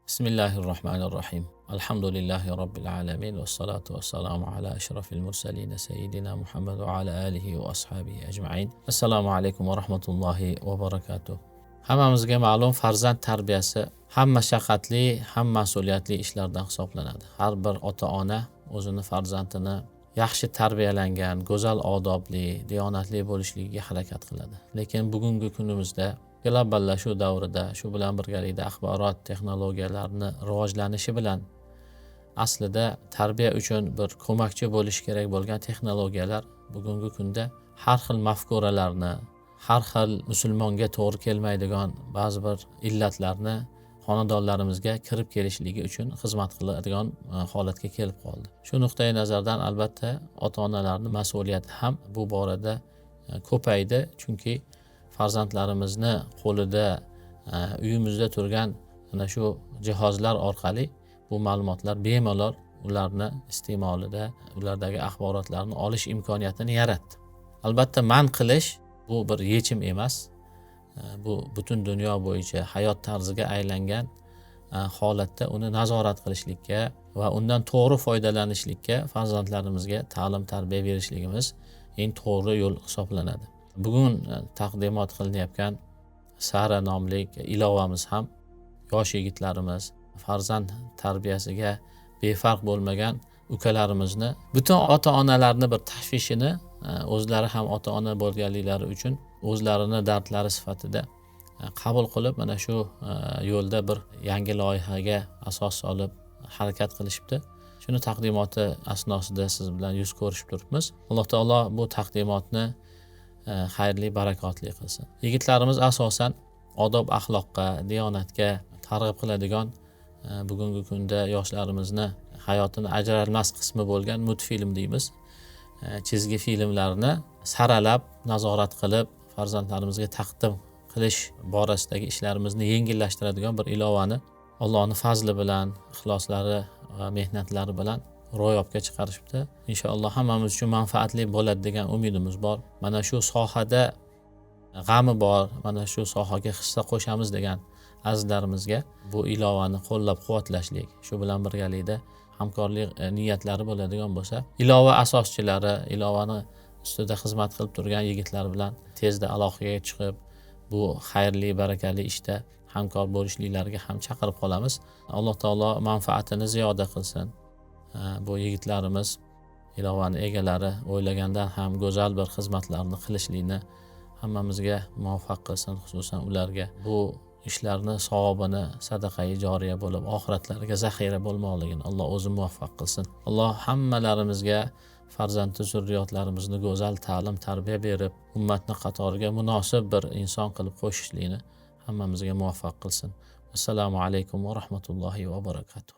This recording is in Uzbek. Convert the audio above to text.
Bismillahirrohmanirrohim. Alhamdulillahi robbil alamin va salatu vassalamu ala ashrafil mursalin sayyidina Muhammad va ala alihi va ashabihi ajmain. Assalomu alaykum va rahmatullohi va barakatuh. Hammamizga ma'lum, farzand tarbiyasi ham mashaqqatli, ham mas'uliyatli ishlardan hisoblanadi. Har bir ota-ona o'zini farzandini yaxshi tarbiyalangan, go'zal odobli, diyonatli bo'lishligiga harakat qiladi. Lekin bugungi kunimizda globallashuv davrida, shu bilan birgalikda axborot texnologiyalarini rivojlanishi bilan aslida tarbiya uchun bir ko'makchi bo'lishi kerak bo'lgan texnologiyalar bugungi kunda har xil mafkuralarni, har xil musulmonga to'g'ri kelmaydigan ba'zi bir illatlarni xonadonlarimizga kirib kelishligi uchun xizmat qiladigan holatga kelib qoldi. Shu nuqtai nazardan albatta ota-onalarning mas'uliyati ham bu borada ko'paydi, chunki farzandlarimizni qo'lida, uyimizda turgan ana shu jihozlar orqali bu ma'lumotlar bemalol ularni iste'molida, ulardagi axborotlarni olish imkoniyatini yaratdi. Albatta man qilish bu bir yechim emas. Bu butun dunyo bo'yicha hayot tarziga aylangan holatda uni nazorat qilishlikka va undan to'g'ri foydalanishlikka farzandlarimizga ta'lim tarbiya berishligimiz eng to'g'ri yo'l hisoblanadi. Bugun taqdimot qilinayotgan Sara nomli ilovamiz ham yosh yigitlarimiz, farzand tarbiyasiga befarq bo'lmagan ukalarimizni, butun ota-onalarni bir tashvishini, o'zlari ham ota-ona bo'lganliklari uchun o'zlarini dardlari sifatida qabul qilib, mana shu yo'lda bir yangi loyihaga asos solib harakat qilishibdi. Shuni taqdimoti asnosida siz bilan yuz ko'rishib turibmiz. Alloh taolo bu taqdimotni xayrli, barakotli qilsin. Yigitlarimiz asosan odob axloqqa, diyonatga targ'ib qiladigan, bugungi kunda yoshlarimizni hayotini ajralmas qismi bo'lgan multfilm deymiz. Chizgi filmlarni saralab, nazorat qilib, farzandlarimizga taqdim qilish borasidagi ishlarimizni yengillashtiradigan bir ilovani Allohning fazli bilan, ixloslari va mehnatlari bilan ro'yobga chiqarishibdi. Inshaalloh hammamiz uchun manfaatli bo'ladi degan umidimiz bor. Mana shu sohada g'ami bor, mana shu sohaga hissa qo'shamiz degan azizlarimizga bu ilovani qo'llab-quvvatlashlik, shu bilan birgalikda hamkorlik niyatlari bo'ladigan bo'lsa, ilova asoschilari, ilovani ustida xizmat qilib turgan yigitlar bilan tezda aloqaga chiqib, bu xayrli, barakali ishda hamkor bo'lishliklariga ham chaqirib qolamiz. Alloh taolo manfaatini ziyoda qilsin. Bu yigitlarimiz, ilovani egalari o'ylagandan ham go'zal bir xizmatlarni qilishlikni hammamizga muvaffaq qilsin, xususan ularga bu ishlarni savobini sadaqai joriya bo'lib, oxiratlariga zaxira bo'lmoqligini Alloh o'zi muvaffaq qilsin. Alloh hammalarimizga farzandi zurriyotlarimizni go'zal ta'lim tarbiya berib, ummatni qatoriga munosib bir inson qilib qo'shishlikni hammamizga muvaffaq qilsin. Assalomu alaykum va rahmatullohi va barakatuh.